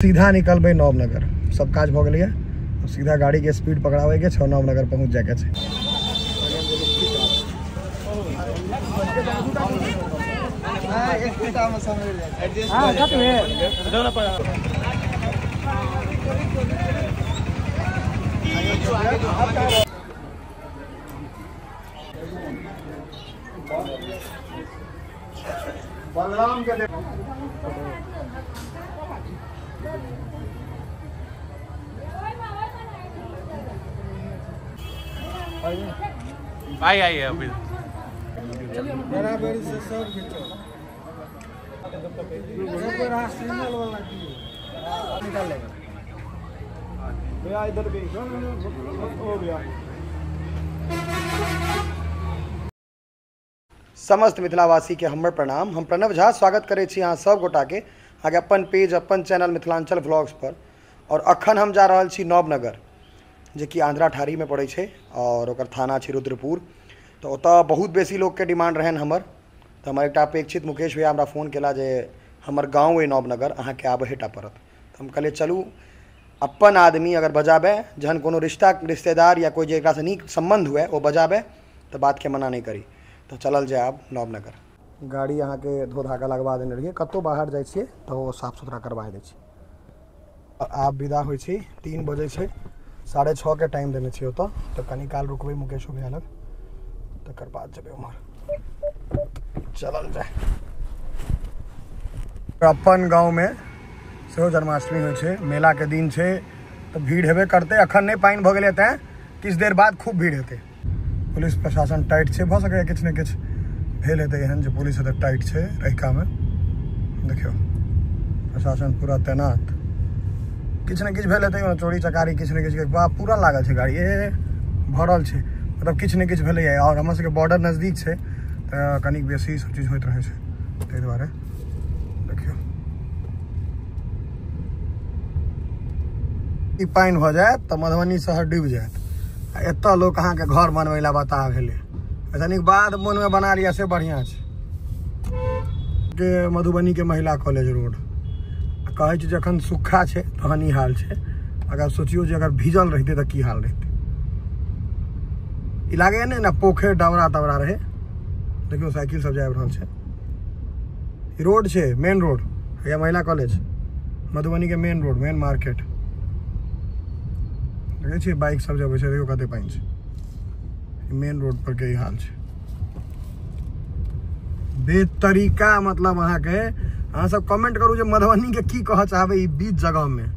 सीधा निकलबै नवनगर, सब काज भऽ गेलैए। सीधा गाड़ी के स्पीड पकड़ाबै के छै, नवनगर पहुँच जायके छै। बलराम के भाई आई है अभी बराबर से सब खींचो। निकाल लेगा भैया, इधर भी हो गया। समस्त मिथिलावासी के हमर प्रणाम। हम प्रणव झा स्वागत करै छी अहाँ सब गोटा के अहाँके अपन पेज अपन चैनल मिथिलांचल व्लॉग्स पर। और अखन हम जा रहल छी नवनगर, जेकि आंध्रा ठारी में पड़ै छै और ओकर थाना छै रुद्रपुर। तो ओतऽ बहुत बेसी लोकके डिमांड रहनि हमर, तऽ हमर एकटा अपेक्षित मुकेश भैया हमरा फोन केला जे हमर गाँव अइ नवनगर, अहाँके आबहे टा पड़त। तऽ हम कहलियै चलू, अपन आदमी अगर बजाबै, जहन कोनो रिश्ता रिश्तेदार या कोइ जेकरासँ नीक सम्बन्ध हुए ओ बजाबै तऽ बातके मना नहि करी। तऽ चलल जाय आब नवनगर। गाड़ी अहाँके धो धाका लगवा देने रहियै, कतहु बाहर जाइ छियै तऽ ओ साफ सुथरा करबा दै छै। आब विदा होइ छी, 3 बजै छै, 6:30 के टाइम देने छियै ओतऽ, तऽ कनी काल रुकबै मुकेशो भैया लग, तकर बाद जेबै उम्हर। चलल जाय। अपन गाँवमे सेहो जन्माष्टमी होइ छै, मेलाके दिन छै तऽ भीड़ हेबे करतै। अखन नहि पानि भऽ गेलै तैँ किछु देर बाद खूब भीड़ हेतै। पुलिस प्रशासन टाइट छै, भऽ सकैए किछु ने किछु भेल हेतै एहन जे पुलिस एतऽ टाइट छै रहिकामे। देखियौ प्रशासन पूरा तैनात, किछु ने किछु भेल हेतै, चोरी चकारी किछु ने किछु, पूरा लागल छै गाड़ी, ए भरल छै, मतलब किछु ने किछु भेलैए। और हमर सबके बॉर्डर नजदीक छै तऽ कनिक बेसी सब चीज होइत रहै छै, ताहि दुआरे देखियौ ई पानि भऽ जायत तऽ मधुबनी शहर डूबि जायत। आ एतऽ लोक अहाँके घर बनबै लए बता भेलै, तनिक बाद मोनमे बना लिअ से बढ़िआँ छै। के मधुबनी के महिला कॉलेज रोड कहै छै जखन सूखा छै तहन ई हाल छै, अगर सोचियौ जे अगर भीजल रहितै तऽ की हाल रहितै। ई लागैए ने ने पोखरि डबरा तबरा रहै। देखियौ साइकिल सब जाबि रहल छै। ई रोड छै मेन रोड, हैया महिला कॉलेज मधुबनी के मेन रोड, मेन मार्केट। देखै छियै बाइक सब जबै छै, देखियौ कते पानि छै। मेन रोड पर के ई हाल छै, बेतरीका। मतलब अहाँके अहाँ सब कमेंट करू जे मधुबनी के की कहऽ चाहबै ई बीच जगह में।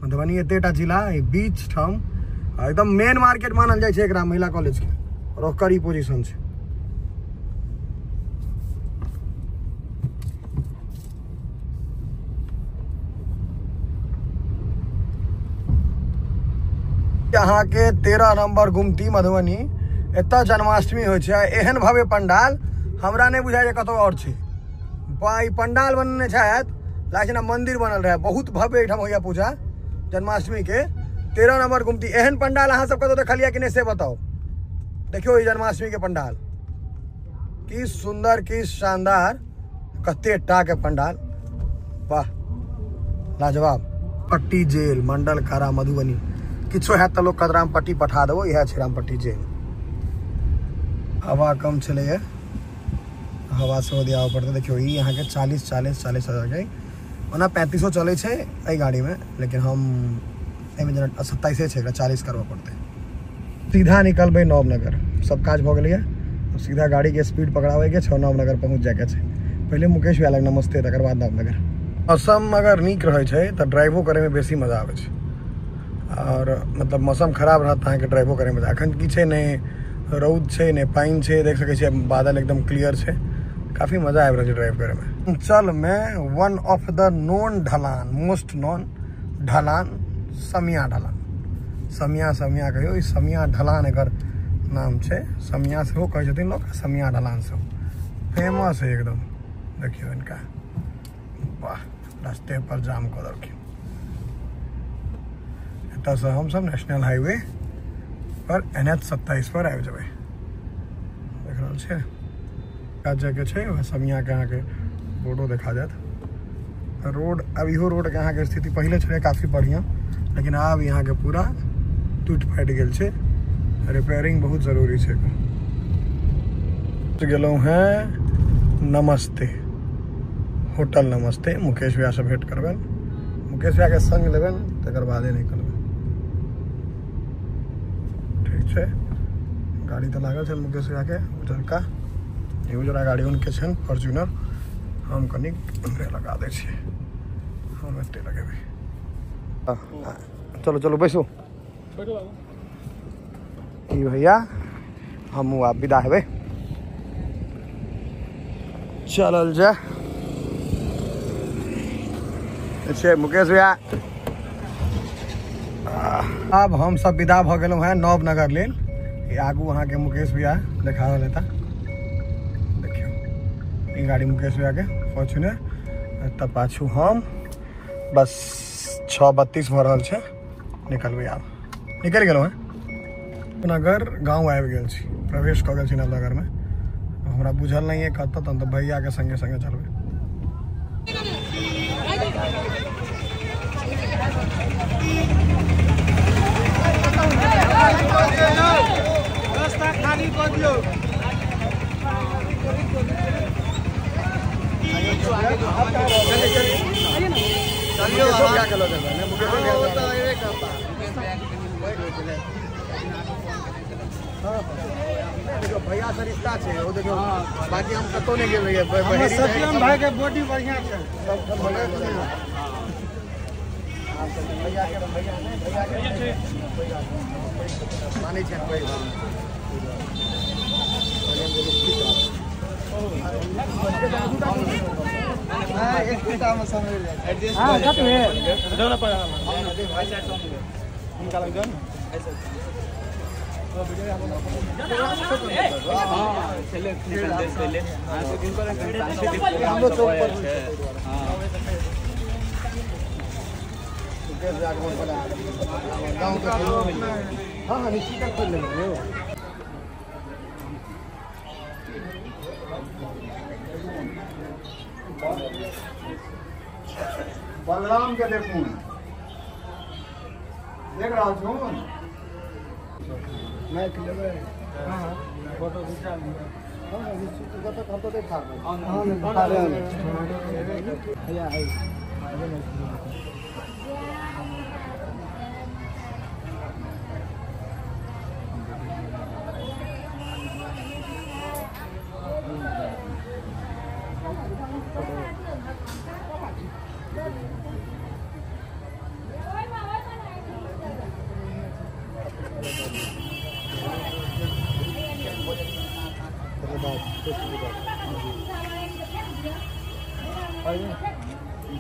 मधुबनी एतेटा जिला, ई बीच ठाम एकदम मेन मार्केट मानल जाइ छै एकरा महिला कॉलेज के, और ओकर ई पोजीशन छै। अहाँके 13 नंबर गुमती मधुबनी, एतऽ जन्माष्टमी होइ छै। एहन भव्य पंडाल हमरा नहि बुझाइ जे कतौ और छै। ई पंडाल बनने छथि, लागै छै ने मंदिर बनल रहै। बहुत भव्य एहिठाम होइए पूजा जन्माष्टमी के। 13 नंबर गुमती, एहन पंडाल अहाँ सब कतौ देखलियै कि नहि से बताउ। देखियौ ई जन्माष्टमी के पंडाल की सुंदर, की शानदार, कते टा के पंडाल, वाह लाजवाब। पट्टी जेल मंडल कारा मधुबनी, किछो हैत तऽ लोक कहत रामपट्टी पठा देबो, इएह छै रामपट्टी जेल। हवा कम छलैए, हवा सेहो दियाबऽ पड़तै। देखियौ ई अहाँके 40 40 40 हजार के, ओना 35 चलै छै एहि गाड़ीमे, लेकिन हम एहिमे जेना 27 छै, एकरा 40 करबऽ पड़तै। सीधा निकलबै नवनगर, सब काज भऽ गेलैए। सीधा गाड़ीके स्पीड पकड़ाबैके छै, नवनगर पहुँच जायके छै। पहिले मुकेश भैया लग नमस्ते, तकर बाद नवनगर। मौसम अगर नीक रहै छै तऽ ड्राइवो करैमे बेसी मजा आबै छै, और मतलब मौसम खराब रहत तऽ अहाँके ड्राइवो करैमे मजा। अखन की छै, नहि रौद छै नहि पानि छै, देख सकै छियै बादल एकदम क्लियर छै, काफी मजा आबि रहल छै ड्राइव करैमे। अंचल में वन ऑफ the नोन ढलान, मोस्ट नोन ढलान, समिया ढलान, समिया समिया कहियौ, ई समिया ढलान एकर नाम छै। समिया सेहो कहै छथिन लोक, समिया ढलान सेहो फेमस है एकदम। देखियौ इनका, वाह, रास्ते पर जाम कऽ देलखिन। एतऽसँ हमसब नेशनल हाईवे पर NH 27 पर आबि जेबै। देख रहल छियै, काज जायके छै, वएह समियाके अहाँके बोर्डो देखा जायत। रोड अब इहो रोड के अहाँके स्थिति पहिले छलै काफी बढ़िया, लेकिन आब यहाँ के पूरा टूट फाटि गेल छै। रिपेयरिंग बहुत जरूरी छै। गेलहुँ हैं नमस्ते होटल, नमस्ते मुकेश भैया से भेंट करबनि, मुकेश भैया के संग लेबनि, तकर बादे निकलबै। ठीक छै, गाड़ी तऽ लागल छै मुकेश भैया के उजरका, ई उजरा गाड़ी उनके छनि फॉर्च्यूनर। हम कनि इम्हरे लगा दै छियै, हम एते लगेबै। चलो चलो बैसू। ई भैया हमहूँ आब विदा हेबै, चलल जाय। मुकेश भैया अब हम सब विदा भऽ गेलहुँ हैं नवनगर लेल। आगू अहाँके मुकेश भैया देखा रहल हेता, देखियौ ई गाड़ी मुकेश भैया के फॉर्च्यूनर। तब पाछू हम बस 6:32 भऽ रहल छै, निकलबै आब। निकलि गेलहुँ हैं, नगर गाँव आबि गेल छी, प्रवेश कऽ गेल छी नवनगरमे। हमरा बुझल नहीं है कतऽ, तहन तऽ भैया के संगे संगे चलबै। रास्ता खाली कऽ दियौ। भैया से रिश्ता छै, ओ देखियौ। बाकी हम कतौ नहि गेल रहियै। सत्यम भाई के बॉडी बढ़िया छै। भैया के भैया नहीं, भैया के मानै छै भैया। हां कत है हाँ हाँ निश्चित खोल लेंगे। बलराम के देखू, देख रहा हूँ मैं हाँ फोटो खिंचा लिया। हम तो देखा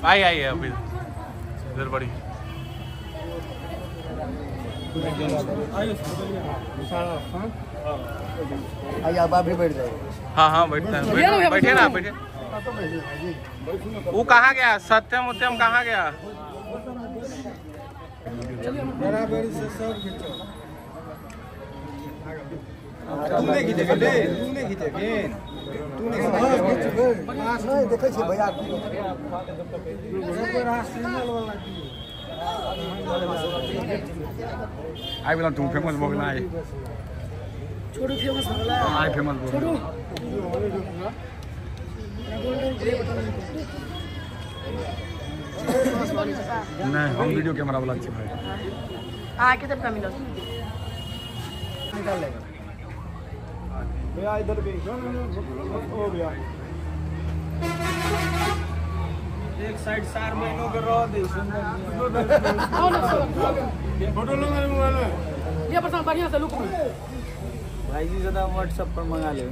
आई आई है अभी इधर बड़ी। आप भी बैठ जाइए। हाँ हाँ बैठते हैं, बैठे ना बैठे। वो कहाँ गया सत्यम उत्यम कहाँ गया? बराबरी से सब खींचो। तू नहीं खींचेगा, तू नहीं खींचेगा, तू नहीं। नहीं देखै छी भैया आई बोला तू फेमस भऽ गेल। छोटू फेमस भऽ गेल। आई फेमस भऽ गेल। नहीं हम वीडियो कैमरा वाला छी भाई। आ के तब मिलो निकाल लेगा भैया। इधर भी हो गया एक साइड 4 महीनों के रह दे। फोटो लो मेरे मोबाइल में। ये पसंद बढ़िया से लुक में भाई जी ज्यादा व्हाट्सएप पर मंगा ले।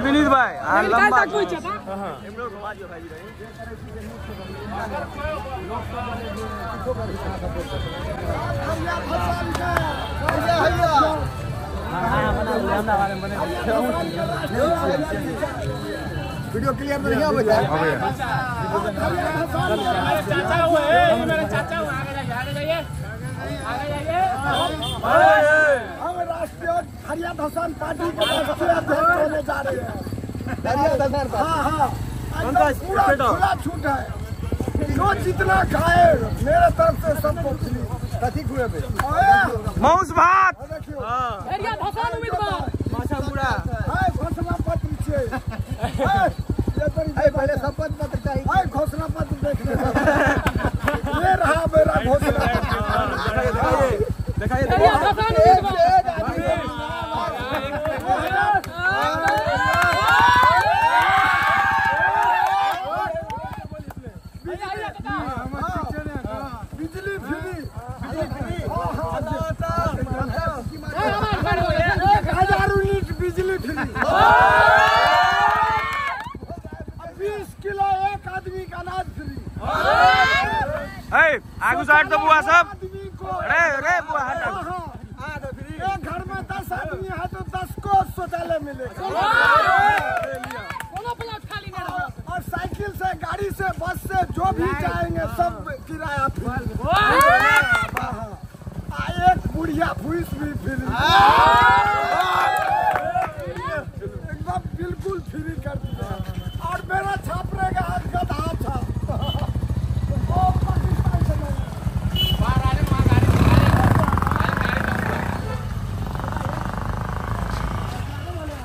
विनीत भाई लंबा वीडियो क्लियर नहीं आवे चाचा हुए मेरे चाचा हुए, आगे जाइए आगे जाइए। हम राष्ट्रीय हरिया धसान पार्टी के राष्ट्रीय अध्यक्ष होने जा रहे हैं। हरिया धसान। हाँ हाँ, पूरा खुला छूट है, जो जितना खाए मेरे तरफ से सबको फ्री। कथी खुएबे? मांस भात। हरिया धसान उम्मीदवार माछा पूरा है। घोषणा पत्र छे, पहले शपथ पत्र चाहिए। घोषणा पत्र देखने ये रहा मेरा घोषणा। दिखाइए। बिजली फ्री, 1000 यूनिट बिजली फ्री, 20 किलो एक आदमी का अनाज फ्री। आगू साइड तो बुआ सब। अरे अरे बुआ हट। एक घर में 10 आदमी है तो 10 को शौचालय मिलेगा। और साइकिल से, गाड़ी से, बस से जो भी जाएंगे सब किराया फ्री। एक बुढ़िया भूस भी फ्री, एकदम बिल्कुल फ्री कर दिया। और मेरा छापरे का गधा था वो पाकिस्तान से।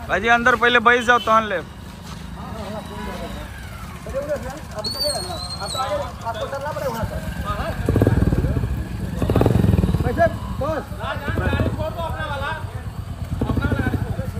भाजी अंदर पहले बैठ जाओ तहन ले। आपको चलना पड़ेगा वहाँ से। वैसे बस गाड़ी छोड़ दो अपना वाला, अपना वाला गाड़ी छोड़ दो।